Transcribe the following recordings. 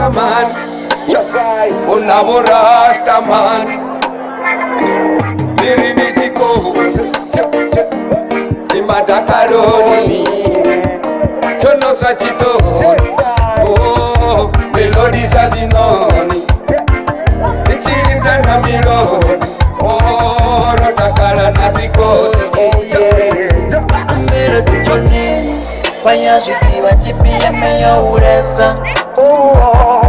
Rasta man. Unabo Rasta man. Lirinitiko. Imadakaloni. Chono sachito. Oh, melody zazinoni. Ichilita na milodi. Oh, rotakala na zikosi. Ambera dzikoneni vanyazvidiva TPM youresa.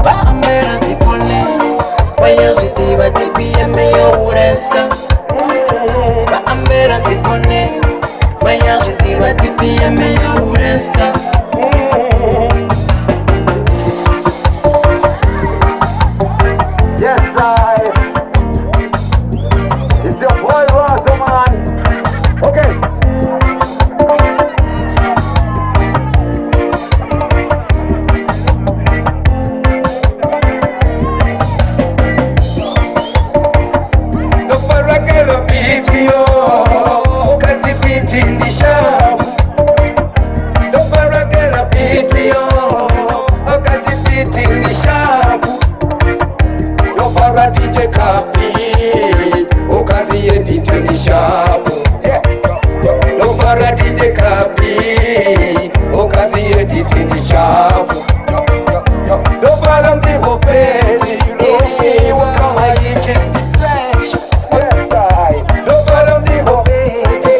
Vaambera dzikoneni vanyazvidiva TPM youresa. Vaambera dzikoneni vanyazvidiva TPM youresa. Yes, I. It's your boy Razo, man. Okay. Ndofarakera biti yo kati biti ndishapu. Ndofarakera biti yo kati biti ndishapu. Ndofara DJ Kapi ukati edite ndishapu. Ndofara DJ Kapi ukati edite ndishapu. Ndofara mdivopeti kama ike fresh. Yes, I. Ndofara mdivopeti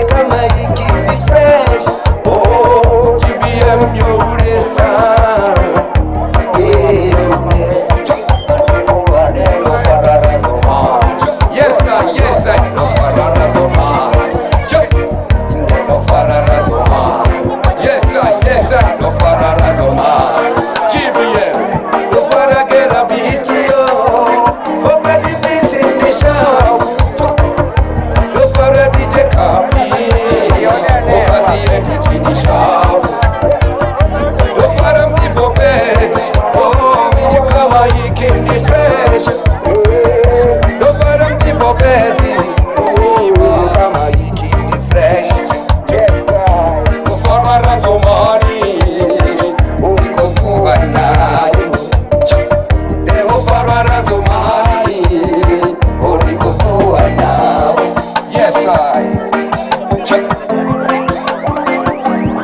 kama iki fresh. Oh, GBM youresa. Yes, sir, yes, sir. Yes, sir, yes, sir. GBM. Ndofara DJ Kapi, okati edit ndishapu. Ndofara mdivopeti, oh, kama iki ndi fresh. Ndofara mdivopeti, oh, kama iki ndi fresh. Yes, I. Ndofara razomani, urikokuwa nayo. Ndofara razomani, urikokuwa nayo. Yes, I. Check.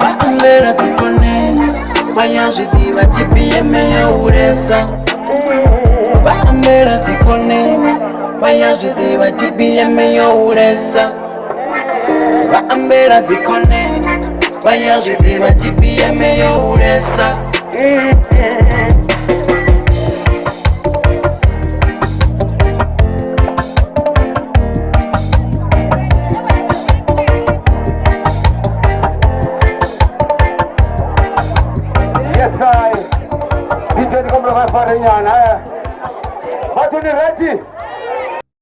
Vaambera dzikoneni vanyazvidiva TPM youresa. Vaambera dzikoneni vanyazvidiva TPM youresa. Vaambera dzikoneni vanyazvidiva TPM youresa. Yes, I. DJ Ndikomla Farenyana. Eh. Bathi ni ready?